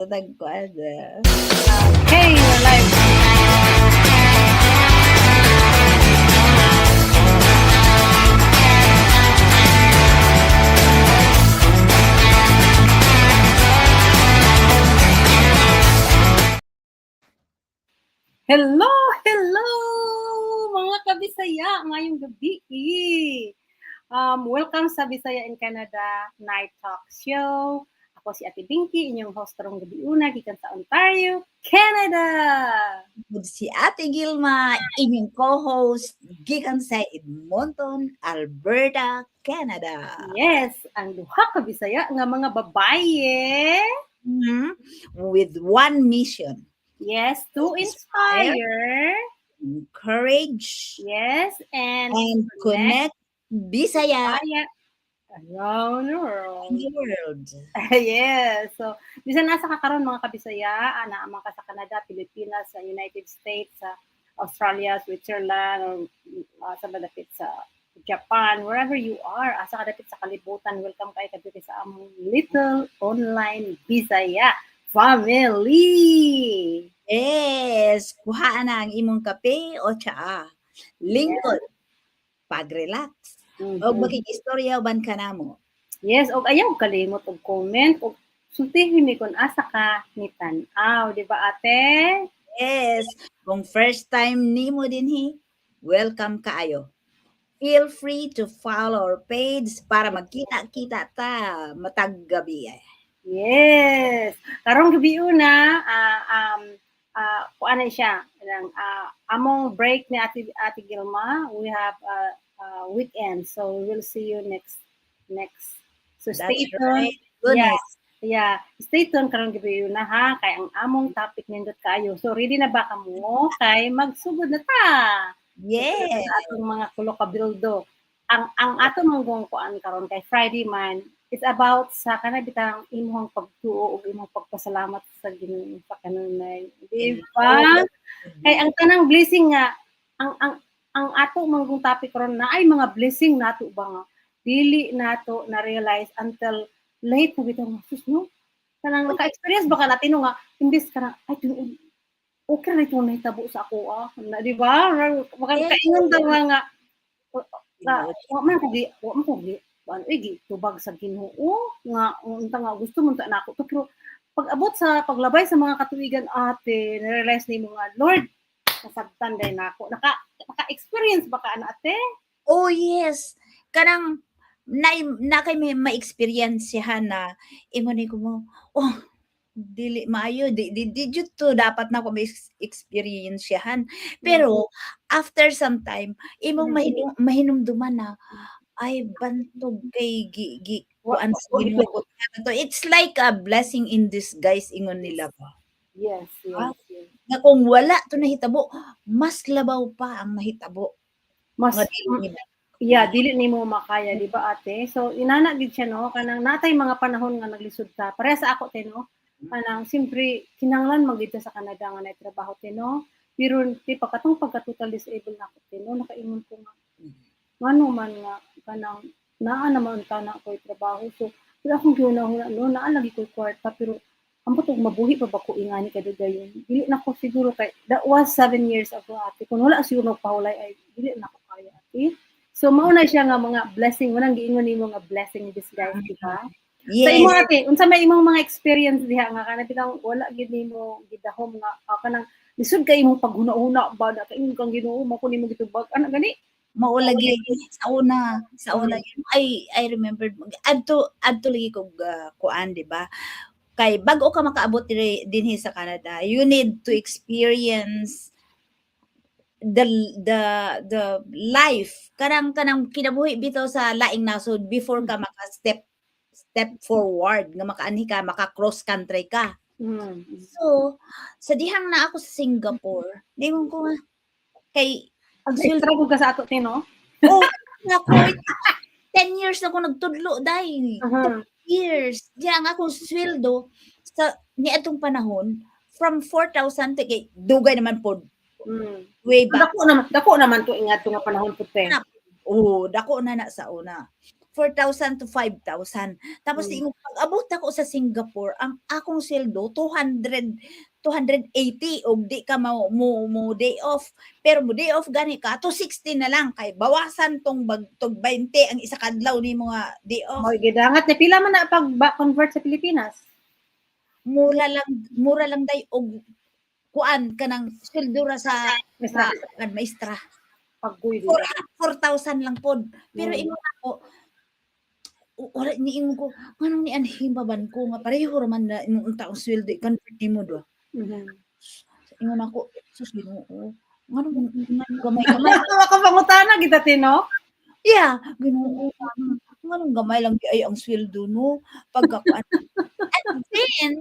Tagkuan. Hey, we're live. Hello, hello, mga kabisaya ngayong gabi. Welcome sa Bisaya in Canada Night Talk Show. Ako si Ate Binky, inyong host karong gabi una gikan sa Ontario, Canada. Ug si Ate Gilma, inyong co-host gikan sa Edmonton, Alberta, Canada. Yes, ang duha ka Bisaya nga mga babaye. With one mission. Yes, to Inspire. inspire. Encourage Yes, and and connect Bisaya Bisaya around the world. in the world. Yes. So, bisan nasa ka karon, mga kabisaya, ana man ka sa Canada, Pilipinas, sa United States, sa Australia, Switzerland, or sa malapit sa Japan, wherever you are, asa ka dapit sa kalibutan, welcome kay ka sa among little online Bisaya family. Yes, kuhaan na ang imong kape o tsaa. Lingkod, pag-relax, o makikistorya uban ka namo. Yes, og ayaw kalimot og comment og sultihin mi kung asa ka ni tan-aw, di ba, ate? Yes, kung first time nimo dinhi, welcome kaayo. Feel free to follow our page para magkita-kita ta matag gabi. Yes. Karong gabi una, kuan na siya, ilang among break ni Ate Gilma, we have a weekend. So we will see you next next. So stay That's tuned. right. Goodness. Yeah, stay tuned karong gabi una ha, kay ang among topic nindot kaayo. So ready na ba kamo? Kay magsugod na ta. Yes. Sa atong mga kulo kabildo. Ang ato manggong kuan karon kay Friday man, it's about sa kana bitang imong pagtuo ug imong pagpasalamat sa Ginoo sa kanunay. Di ba? Kay ang tanang blessing nga ang ato manggong topic karon na ay mga blessing nato ba nga dili nato na realize until late na bitaw nga, sus, no, kanang naka-experience ba ka natin, no, nga imbes ka na ay tinuod okay ra itong nahitabo sa ako ah na, di ba? Maka kaingon daw nga nga wa man ko gi ano eh, gi tubag sa Ginoo nga unta nga gusto mo ta nako to, pero pag abot sa paglabay sa mga katuigan, ate, na-realize nimo nga, Lord, nasabtan day nako. Naka-experience ba ka ana, ate? Oh yes. Kanang na kay may ma-experiencehan na ingon ni ko mo, oh, dili maayo, di jud to dapat na ako ma-experiencehan. Pero after some time, imong mahinumduman na ay bantog kay gi kuan sa Wa Ginoo gitugot. to. It's like a blessing in disguise, ingon nila ba. Nga kung wala to nahitabo, mas labaw pa ang nahitabo. Mas Nga dili nila. Yeah, dili nimo makaya, di ba, ate? So inana gid siya, no, kanang natay mga panahon nga naglisod ta. Pareha sa ako, te, no. Kanang siyempre kinahanglan man gid ta sa Canada nga nay trabaho, te, no. Pero ti pa katong pagka total disabled na ako, te, no, nakaingon ko nga ngano man nga kanang naa naman ta na ako'y trabaho. So pero akong gihuna-huna, no, naa lagi ko'y kwarta, pero ambot og mabuhi pa ba ko ingani kadugayon? Dili na ko siguro kay that was 7 years ago, ate. Kung wala siguro pahulay ay dili na ko kaya, ate. So mao na siya nga mga blessing, manang giingon nimo nga blessing in disguise, di ba? Sa imo, ate, unsa may imong mga experience diha nga kana bitang wala gid nimo gidahom nga kanang lisod kay imong paghuna-huna ba na kaingon kang Ginoo mo ko nimo gitubag ana gani? Mao lagi sa una I remember adto lagi kog kuan, di ba? Kay bag-o ka makaabot diri dinhi sa Canada, you need to experience the life kanang kinabuhi bitaw sa laing nasod before ka maka step step forward nga makaanhi ka, maka cross country ka. So sa dihang na ako sa Singapore, ningon ko nga kay ang sweldo Extra ka sa ato, te, no? Oh, nako, 10 years na ako nagtudlo, day. 10 years. Diya ang akong sweldo sa niadtong panahon from 4,000 to kay dugay naman pod way back. Dako naman to ingat nga panahon pud, te. Oh, dako na na sa una. 4,000 to 5,000. Tapos ingon, pag-abot ako sa Singapore, ang akong sweldo 200, 280 og di ka mo day off. Pero mo day off gani ka, 260 na lang kay bawasan tong bag tog 20 ang isa ka adlaw nimo nga day off. Mo'y gidangat ni pila man na pag convert sa Pilipinas? Mura lang day og kuan, kanang sweldo ra sa Maestra. Kuan, maestra. Pagkuy. 4,000 lang pod. Pero ingon ako, wala, niingon ko, nganong nianhi pa man ko nga pareho ra man na imong unta ang sweldo i-convert nimo do. Ingon ako, sus Ginoo. Nganong gamay-gamay? Wa ka pangutana kita tino? Yeah, Ginoo. Nganong gamay lang di ay ang sweldo, no? Pagka kuan. And then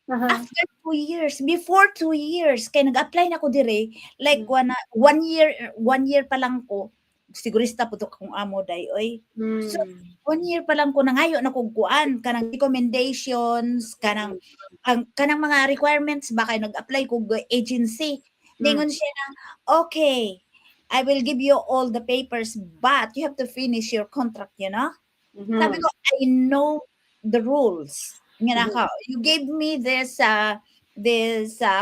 after 2 years, before 2 years, kay nag-apply na ko dire, like 1 year, 1 year pa lang ko, sigurista po to akong amo day, oy. So, 1 year pa lang ko nangayo na kog kuan, kanang recommendations, kanang ang kanang mga requirements ba, kay nag-apply kog agency. Ningon siya na, "Okay, I will give you all the papers, but you have to finish your contract." Mhm. Sabi ko, "I know the rules." Nga na ako, "You gave me this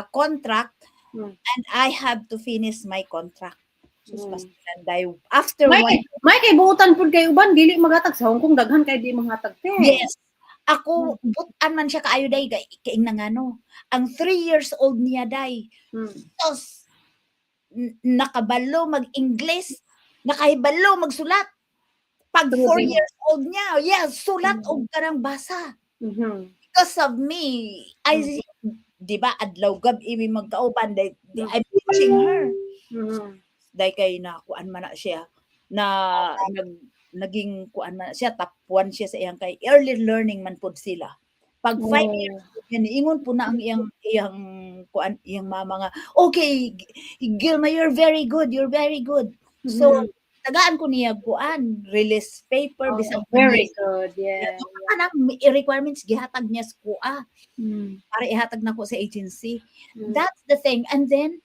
contract and I have to finish my contract." Sus, pastilan day. After May one kay buutan pud kay uban dili maghatag sa Hong Kong, daghan kay di maghatag te. Yes. Ako, butan man siya kaayo day, kay kaing nangano. Ang 3 years old niya day. Sus, nakabalo mag-English, nakahibalo magsulat. Pag 4 True. Years old niya, yes, sulat og kanang basa. Because of me, I, di ba, adlaw gabi mi magkauban, day, I'm teaching her. Day kay na kuan man na siya, na naging kuan man na siya, top 1 siya sa iyang, kay early learning man pod sila. Pag 5 years old niya, niingon po na ang iyang kuan, iyang mama nga, "Okay, Gilma, you're very good, you're very good." So, tagaan ko niya kuan, release paper, Oh, bisag very good. Yeah. Kanang requirements gihatag niya sa kuha para ihatag nako sa agency. That's the thing. And then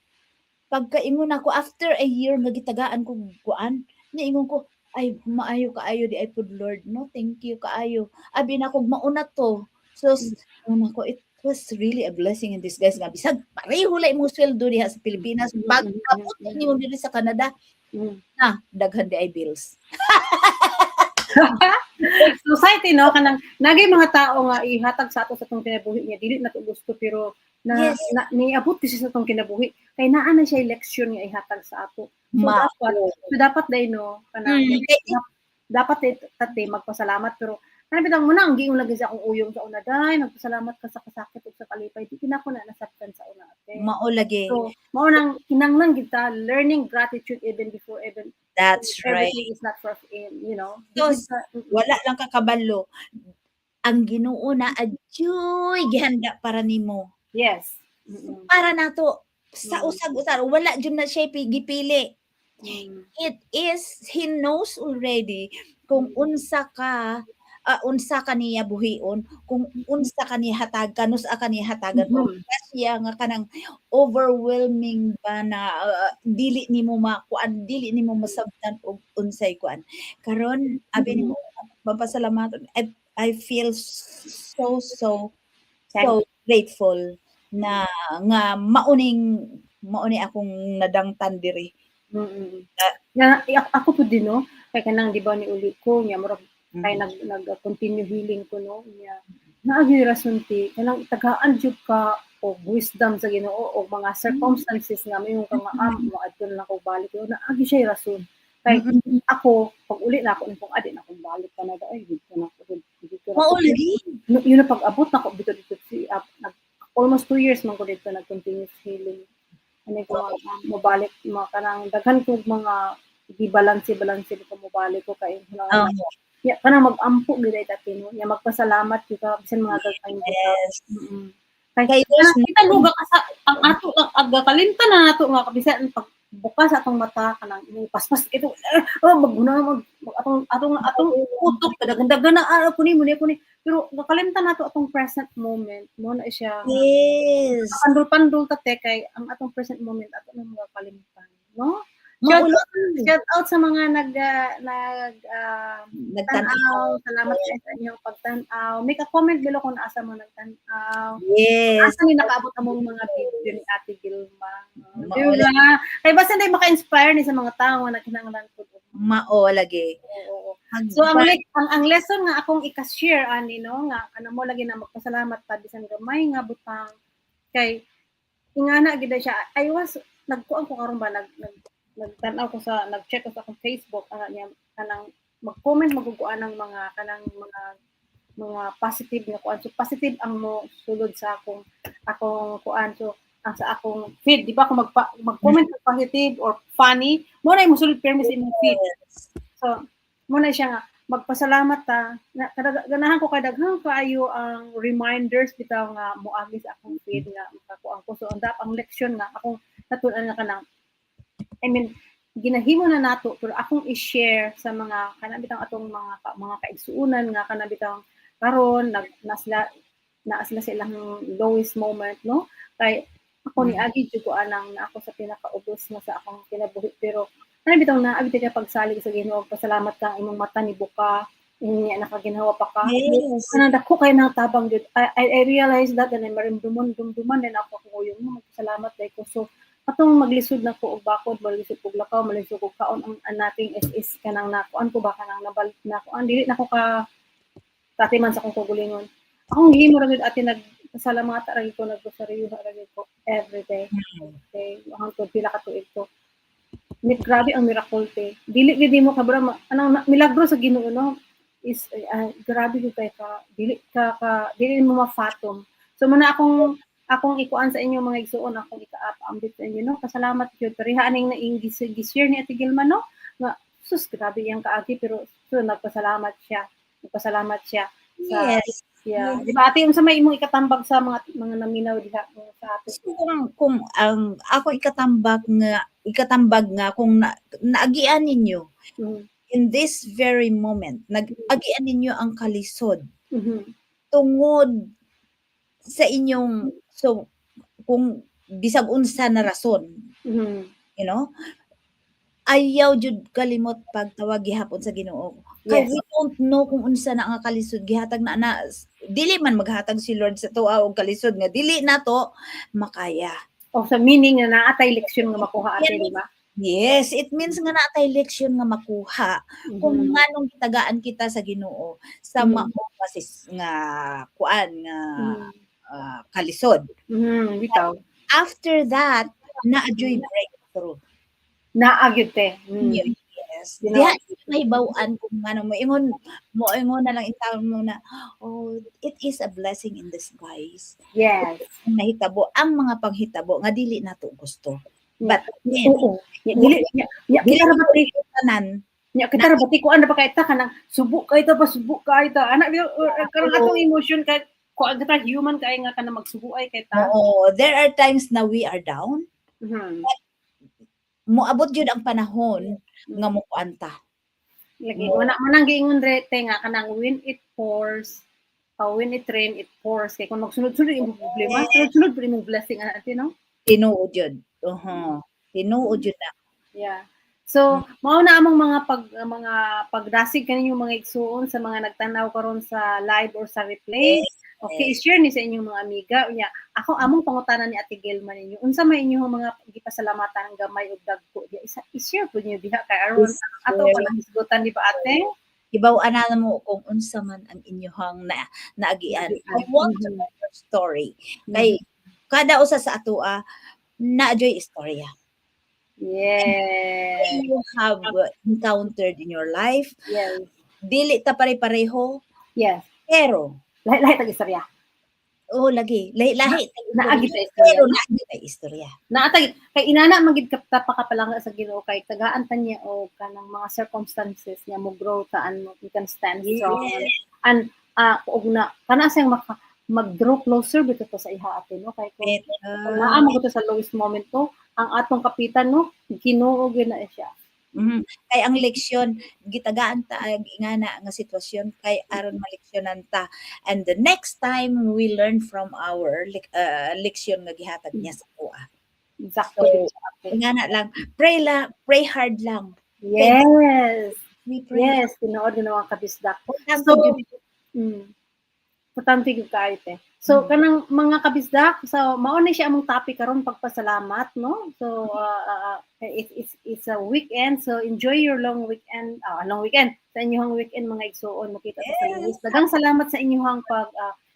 pagkaingon ako after a year nga gitagaan ko kuan, niingon ko, "Ay, maayo kaayo di ay pud Lord, no? Thank you kaayo." Abi na kog mauna to. So ingon ako, it was really a blessing in disguise nga bisag pareho lang imong sweldo diha sa Pilipinas, pag abot ninyo diri sa Canada, na daghan di ay bills. Society, no, kanang nagay mga tao nga ihatag sa ato sa atong kinabuhi niya dili na to gusto, pero na, na niabot kasi sa atong kinabuhi kay naa na siya leksyon nga ihatag sa ato. So Ma dapat day, no, kanang dapat tate magpasalamat, pero kanang bitang mo na ang giingon lagi sa akong uyong sa una, "Day, magpasalamat ka sa kasakit ug sa kalipay." Di kinako na nasabtan sa una, ate. Mao lagi. So mao nang kinanglan kita learning gratitude even before even That's right. everything is not for in. So, Di kita. Wala lang kakabalo. Ang Ginoo na adyoy gihanda para nimo. Para nato sa usag-usar wala jud na siya gipili. It is he knows already kung unsa ka niya buhion, kung unsa ka niya hatag, kanus-a ka niya hatagan og siya nga kanang overwhelming ba na dili nimo makuan, dili nimo masabtan og unsay kuan. Karon abi nimo mapasalamaton, I feel so so so grateful na nga mauning akong nadangtan diri. Ya, ako pud din, no, kay kanang di ba ni uli ko nya murag kay nag continue healing ko, no, nya naa gyud rason ti kanang tagaan jud ka og wisdom sa Ginoo og mga circumstances nga mayon ka nga moadto na lang ko balik, yo naa gyud siya rason kay ako pag uli na ako kung adi na akong balik Canada, ay, dito na ako dito na Mao ako. lagi. No, yun na pag-abot na ko dito dito si nag, almost 2 years man ko dito nag continuous healing ano ko mobalik mga kanang daghan kog mga di balanse balanse ko mobalik ko kay oh. Ya kanang mag-ampo gid ay tatino nya magpasalamat gyud ka bisan mga gagmay. Kay Kay there's kanang kita luga ka sa ang ato ang aga kalimtan na nato nga bisan pag bukas atong mata kanang paspas ito oh maguna mag atong utok daghan-daghan na kuni mo ni kuni, pero nakalimtan nato atong present moment mo na siya. Pandol-pandol ta te kay ang atong present moment ato na mga kalimtan, no? Shout Maulan. Shout out sa mga nag Nagtan-aw. tanaw. Salamat kayo sa inyong pagtan-aw. Make a comment below kung asa mo nagtan-aw. Yes. Asa ni nakaabot among mga video ni Ate Gilma? Mao Di ba? Kay basta hindi maka-inspire ni sa mga tao nga nagkinahanglan pud. Mao lagi. Oo. So ang lesson nga akong ika-share ani, no, nga ano mo lagi na magpasalamat pa bisan gamay nga butang, kay ingana gid siya. I was nagkuan ko karon ba, nag nag nagtan-aw ko sa, nag-check ko sa akong Facebook ana niya, kanang mag-comment maguguan ng mga kanang mga positive nga kuan. So positive ang mo sulod sa akong kuan, so ang sa akong feed, di ba, kung mag-comment og positive or funny mo na mo sulod permi sa imong feed. So mo na siya nga magpasalamat ta na, ganahan ko kay daghan kaayo ang reminders bitaw nga moagi sa akong feed nga makakuan ko. So ang leksyon nga akong natun-an nga kanang, I mean, ginahimo na nato, pero akong i-share sa mga kanang bitang atong mga kaigsuonan nga kanang bitang karon nag nasla naa sila sa ilang lowest moment, no, kay ako ni agi jud ko anang na ako sa pinakaubos na sa akong kinabuhi, pero ano bitaw na abi ka pagsalig sa Ginoo, pasalamat ka ang imong mata ni buka unya nakaginhawa pa ka. Kanang dako kay nang tabang jud. I realize that and marimduman dumduman din ako akong uyong mo magpasalamat kay ko. So atong maglisod na ko og bakod, maglisod og lakaw, maglisod og kaon, ang nating is kanang nakuan ko ba, kanang nabal nakuan, dili na ko ka katiman sa akong kaugalingon. Akong gihimo ra gyud, Ate, nagpasalamat ra gyud ko, nagrosaryo ra gyud ko every day. Okay, hangtod pila ka tuig to. Mit grabe ang miracle te. Dili gyud nimo kabra anang milagro sa Ginoo, no, is grabe gyud kay ka dili ka, ka dili mo ma-fathom. So muna akong ikuan sa inyo, mga igsuon, akong ikaap-ambit sa inyo, no. Pasalamat gyud pareha aning naing gi-share ni Ate Gilma, no, nga sus, grabe iyang kaagi, pero so nagpasalamat siya. Nagpasalamat siya sa Yeah. Di ba, Ate, unsa may imong ikatambag sa mga naminaw diha sa ato? So kung ang ako ikatambag nga kung naagian ninyo in this very moment, nag-agian ninyo ang kalisod tungod sa inyong, so kung bisag unsa na rason, ayaw jud kalimot pagtawag gihapon sa Ginoo. Kay we don't know kung unsa na nga kalisod gihatag na na dili man maghatag si Lord sa tuwa og kalisod nga dili nato makaya. O sa meaning nga naa tay leksyon nga makuha, Ate, di ba? Yes, it means nga naa tay leksyon nga makuha kung nganong gitagaan kita sa Ginoo sa mao nga nga kuan nga kalisod. Bitaw. After that, naa juy breakthrough. Naa gyud te. Yes. Diha mahibaw-an kung ngano mo ingon na lang intawon mo na, "Oh, it is a blessing in disguise." Kung nahitabo ang mga panghitabo nga dili nato gusto. But then, Oo. Nya dili nya dili kita ra ba te? Tanan. Nya kita ra ba te, kuan ra ba kay ta, kanang subo kay ta ba, subo kay ta. Ana karong atong emotion kay kuan kita, human kay nga kanang magsubo ay kay ta. Oo, there are times na we are down. Moabot jud ang panahon nga mokuan ta. Lagi wala man ang giingon re te nga kanang when it pours, when it rain it pours, kay kung magsunod-sunod imong problema, sunod-sunod pud imong blessing ana, Ate, no? Tinuod jud. Tinuod jud na. Yeah. So, mao na among mga pagdasig kaninyo, mga igsuon, sa mga nagtan-aw karon sa live or sa replay. Okay, i-share ni sa inyong mga amiga. Unya, ako among pangutana ni Ate Gilma ninyo. Unsa may inyong mga gipasalamatan gamay ug dagko diha? Isa i-share pud niyo diha kay aron ato pa nang hisgutan, di ba, Ate? Hibaw-an na mo kung unsa man ang inyong na naagian. I want to know your story. Kay kada usa sa atoa naa juy istorya. You have encountered in your life. Dili ta pare-pareho. Pero Lahi-lahi tag istorya. Oh, lagi. Lahi-lahi tag Naa istorya. gyud ta istorya. Pero naa gyud tay istorya. Naa tay kay inana man gid ka pakapalangga sa Ginoo kay tagaan ta niya og kanang mga circumstances nga mo grow ta and mo you can stand strong. And og na kana siyang maka mag-draw closer bitaw ta sa iha, Ate, no, kay kung naa man gud ta sa lowest moment to, ang atong kapitan, no, Ginoo gyud na siya. Kay ang leksyon gitagaan ta ag ingana nga sitwasyon kay aron maleksyonan ta, and the next time we learn from our leksyon nga gihatag niya sa atoa. Exactly. So, ingana lang, pray la, pray hard lang. We pray. Yes, tinuod na mga kabisdak. Importante So, gyud. Importante gyud kaayo, te. So kanang mga kabisdak, so mao ni siya among topic karon, pagpasalamat, no? So it's a weekend, so enjoy your long weekend sa inyong weekend, mga igsuon, makita ta sa Lunes. Daghang salamat sa inyong pag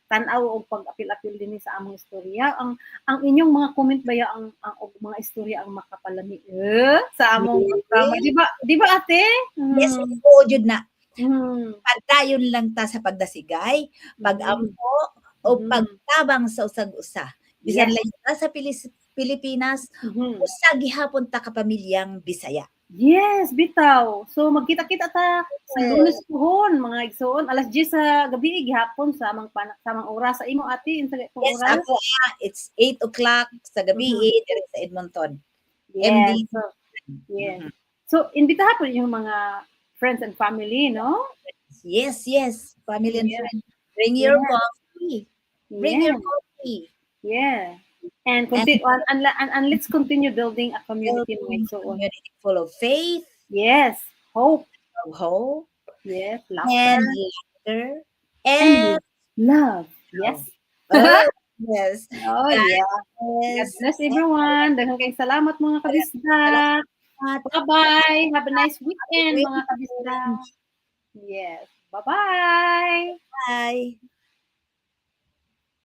tan-aw og pag-apil-apil dinhi sa among istorya. Ang inyong mga comment baya ang og mga istorya ang makapalami eh, sa among programa. Di ba, ate? Yes, oo jud na. Pagdayon lang ta sa pagdasigay, pag-ampo, o pagtabang sa usag usa. Bisan layo ta sa Pilipinas, usa gihapon ta ka pamilyang Bisaya. Yes, bitaw. So magkita-kita ta sa Lunes puhon, mga igsuon, alas 10 sa gabi gihapon sa amang samang oras sa imo, ate, unsa kay Yes, oras? ako it's 8 o'clock sa gabi diri sa Edmonton. MD. So, yes. So imbitahan po yung mga friends and family, no? Yes. Family and friends. Bring your coffee. Bring your coffee. Yeah. And let's continue building a community, mga igsuon. Community full of faith, Yes. Hope. Of hope, Yes. and Laughter. Laughter, And and love. Yes. Oh, yes. Oh, yeah. God bless everyone. Daghang kayong salamat, mga kabisdak. Bye-bye. Have a nice weekend, mga kabisdak. Yes. Bye-bye. Bye.